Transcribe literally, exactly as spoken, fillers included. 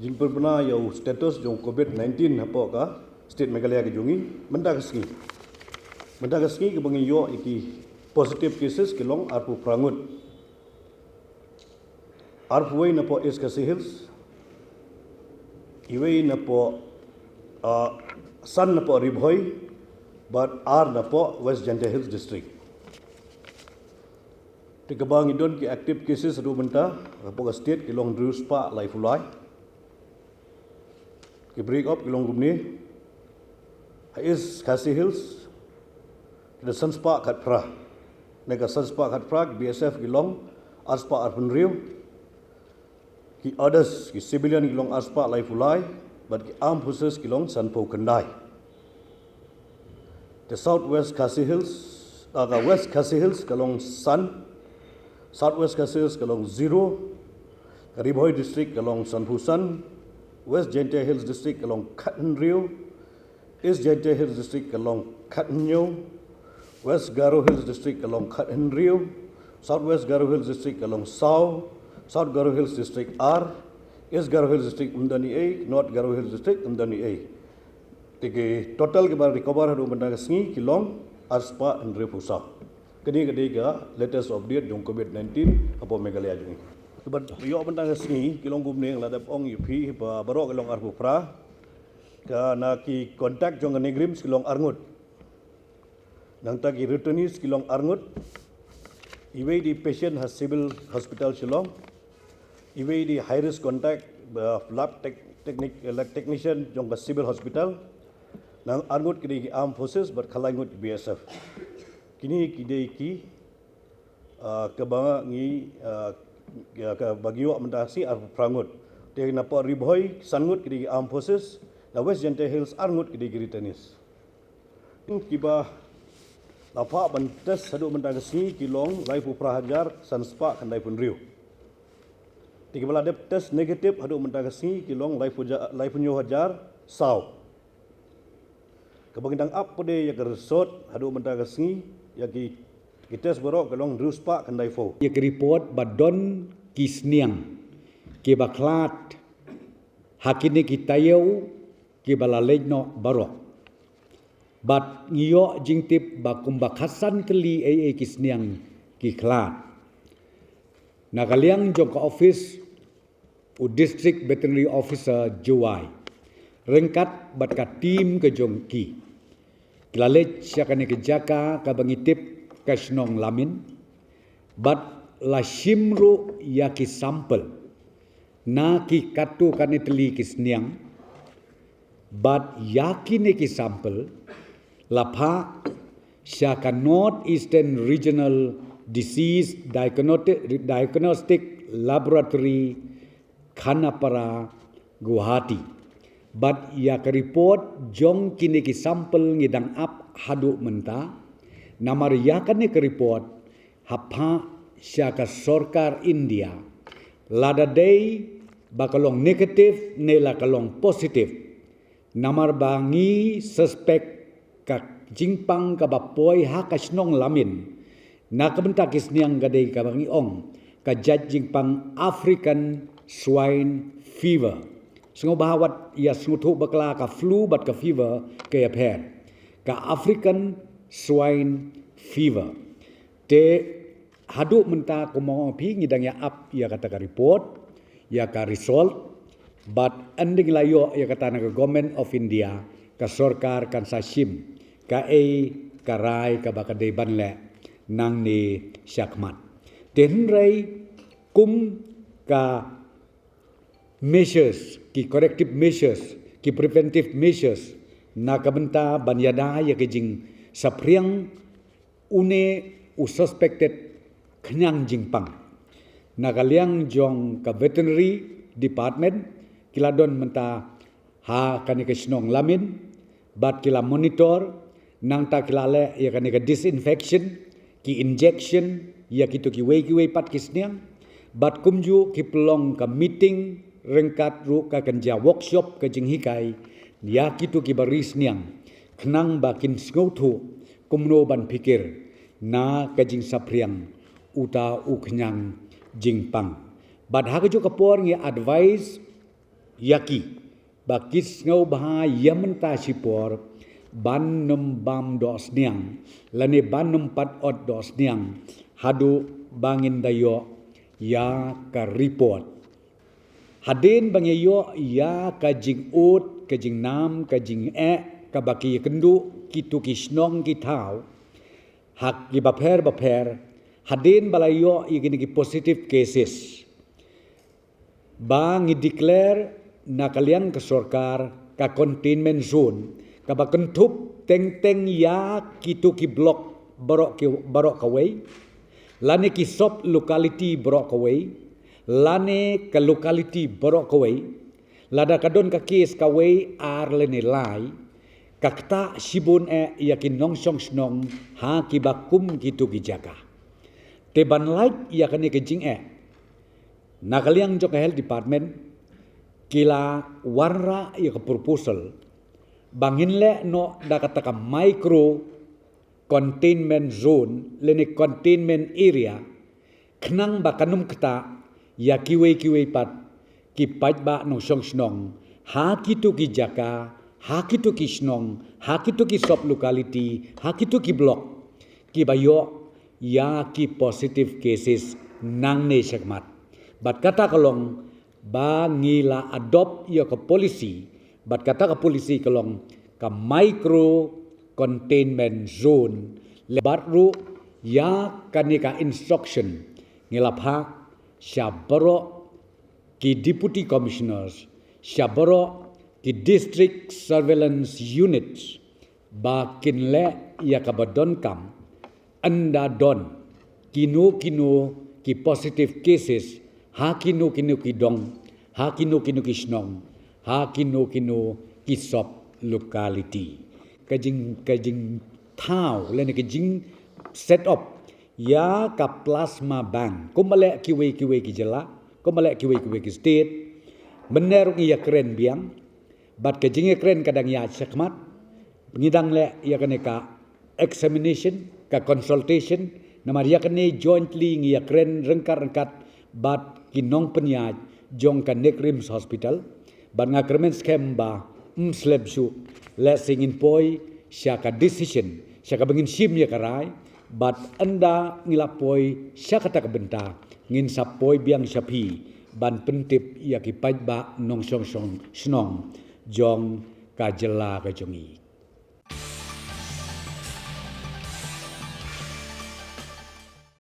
Jingpynbna ïa u status jong covid nineteen hapoh ka state Meghalaya ka jong ngi mynta ka sngi. Mynta ka sngi kaba ngi ïoh ïa ki positive cases ki long arphew phra ngut. Arphew wei napoh East Khasi Hills, iwei napoh, ah, san napoh Ri Bhoi, bad ar napoh West Jaintia Hills District. Te kaba ngi don ki active cases haduh mynta hapoh ka state ki long hynriew spah laiphew lai. Ki break up ki long kumne. Ha East Khasi Hills ki don san spah khatphra. Na ka san spah khatphra ki B S F ki long ar spah arphew hynriew. Ki others, ki civilian ki long ar spah laiphew lai, bad ki armed forces ki long sanphew khyndai. Te South West Khasi Hills, ah, ka West Khasi Hills ka long san, South West Khasi Hills ka long zero, ka Ri Bhoi District ka long sanphew san, West Jaintia Hills District ka long khathynriew, East Jaintia Hills District ka long khathynñiew, West Garo Hills District ka long khathynriew, South West Garo Hills District ka long saw, South Garo Hills District ar, East Garo Hills District ym don ei, North Garo Hills District ym don ei. Te ki total kiba recover haduh mynta ka sngi ki long ar spah hynriewphew saw. Kane ka dei ka latest update jong covid nineteen hapoh Meghalaya jong ngi. Kiba ïoh mynta ka sngi ki long kumne, la dep ong ïa phi ba baroh ki long arphew phra. Ka na ki contact jong ka NEIGRIHMS ki long arngut. Nangta ki returnees ki long arngut. Iwei dei patient ha Civil Hospital Shillong. Iwei dei high risk contact, ba lab tech-, technic-, lab technician jong ka Civil Hospital. Nang arngut ki dei ki armed forces bad khatlai ngut ki B S F. Kine ki dei ki ah, kaba ngi, ah, ïa kaba ngi ïoh mynta ka sngi arphew phra ngut. Te napoh Ri Bhoi san ngut ki dei ki armed forces, na West Jaintia Hills ar ngut ki dei ki returnees. Kiba la phah ban test haduh mynta ka sngi ki long laiphew phra hajar san spah khyndaiphew hynriew. Te kiba la dep test negative haduh mynta ka sngi ki long laiphew ja-, laiphew hynñiew hajar saw. Kaba ngi dang ap pat de ïa ka result haduh mynta ka sngi, ïa ki, ki test baroh ka long hynriew spah khyndaiphew. Ïa ka report ba don ki sniang kiba khlad ha kine ki taïew kiba la leit noh baroh. Bad ngi ïoh jingtip ba kumba khatsan tylli ei ei ki sniang ki khlad. Na ka liang jong ka office u District Veterinary Officer Jowai ryngkat bad ka team ka jong ki, ki la leit sha kane ka jaka kaba ngi tip ka shnong Lamin, bad la shim ruh ïa ki sample na ki katto katne tylli ki sniang, bad ïa kine ki sample la phah sha ka North Eastern Regional Disease Diagnostic, Diagnostic Laboratory, Khanapara, Guwahati. Bad ïa ka report jong kine ki sample ngi dang ap haduh mynta. Namar ïa kane ka report ha phah sha ka sorkar India, lada dei ba ka long negative ne la ka long positive. Namar ba ngi suspect ka jingpang kaba poi ha ka shnong Lamin na ka bynta ki sniang ka dei kaba ngi ong ka jait jingpang African Swine Fever. Sngewbha wat ïa sngewthuh bakla, ka flu bad ka fever ka ïapher. Ka African Swine Fever. Te haduh mynta kumba ong phi ngi dang ïa ap ïa kata ka report, ïa ka result, bad ynda ngi la ïoh ïa kata na ka Government of India, ka sorkar kan sa shim kaei ka rai kaba ka dei ban leh nangne shakhmat. Te hynrei kum ka measures, ki corrective measures, ki preventive measures, na ka bynta ban ïada ïa ka jingsaphriang une u suspected khñiang jingpang. Na ka liang jong ka veterinary department, ki la don mynta ha kane ka shnong Lamin, bad ki la monitor, nangta ki la leh ïa kane ka disinfection, ki injection ïa kito kiwei kiwei pat ki sniang, bad kumjuh ki pynlong ka meeting ryngkat ruh ka kynja workshop ka jinghikai ïa kito kiba ri sniang, khnang ba kin sngewthuh kumno ban phikir na ka jingsaphriang uta u khñiang jingpang. Bad ha kajuh ka por ngi advise ïa ki ba ki sngew bha ïa mynta shipor ban nym bam doh sniang lane ban nym pat ot doh sniang haduh ba ngin da ïoh ïa ka report. Hadien ba ngi ïoh ïa ka jingud, ka jingnam, ka jingeh kaba ki ïakynduh kito ki shnong ki thaw ha kiba pher ba pher, hadien ba la ïoh ïa kine ki positive cases, ba ngi declare na ka liang ka sorkar ka containment zone kaba kynthup teng teng ïa kito ki block baroh ki, baroh kawei lane ki sub locality baroh kawei lane ka locality baroh kawei. Lada ka don ka case kawei, ar lane lai, ka ktah shibun eh ïa ki nongshong shnong ha kiba kum kito ki jaka. Te ban lait ïa kane ka jingeh, na ka liang jong ka health department ki la wanrah ïa ka proposal ba ngin leh noh da kata ka micro containment zone lane containment area, khnang ba kan ym ktah ïa kiwei kiwei pat ki paidbah nongshong shnong ha kito ki jaka, ha kito ki shnong, ha kito ki sub locality, ha kito ki block kiba ïoh ïa ki positive cases nangne shakhmat. Bad kata ka long ba ngi la adopt ïa ka policy, bad kata ka policy ka long ka micro containment zone, leh bad ruh ïa kane ka instruction ngi la phah sha baroh ki deputy commissioners, sha baroh ki district surveillance units, ba kin leh ïa kaba donkam ynda don kino kino ki positive cases ha kino kino ki dong, ha kino kino ki shnong, ha kino kino ki sub locality. Ka jing, ka jingthaw lane ka jing set up ïa ka plasma bank kumba leh kiwei kiwei ki jylla, kumba leh kiwei kiwei ki state, mynne ruh ngi ïakren biang, bad ka jingïakren ka dang ïaid shakhmat. Ngi dang leh ïa kane ka examination, ka consultation, namar ïa kane jointly ngi ïakren ryngkat ryngkat bad ki nongpynïaid jong ka NEIGRIHMS Hospital. Bad nga kyrmen skhem ba ym slem shuh, lehse ngin poi sha ka decision, sha kaba ngin shim ïa ka rai, bad ynda ngi la poi sha kata ka bynta ngin sa poi biang sha phi ban pyntip ïa ki paidbah nongshong shong shnong jong ka jylla ka jong ngi.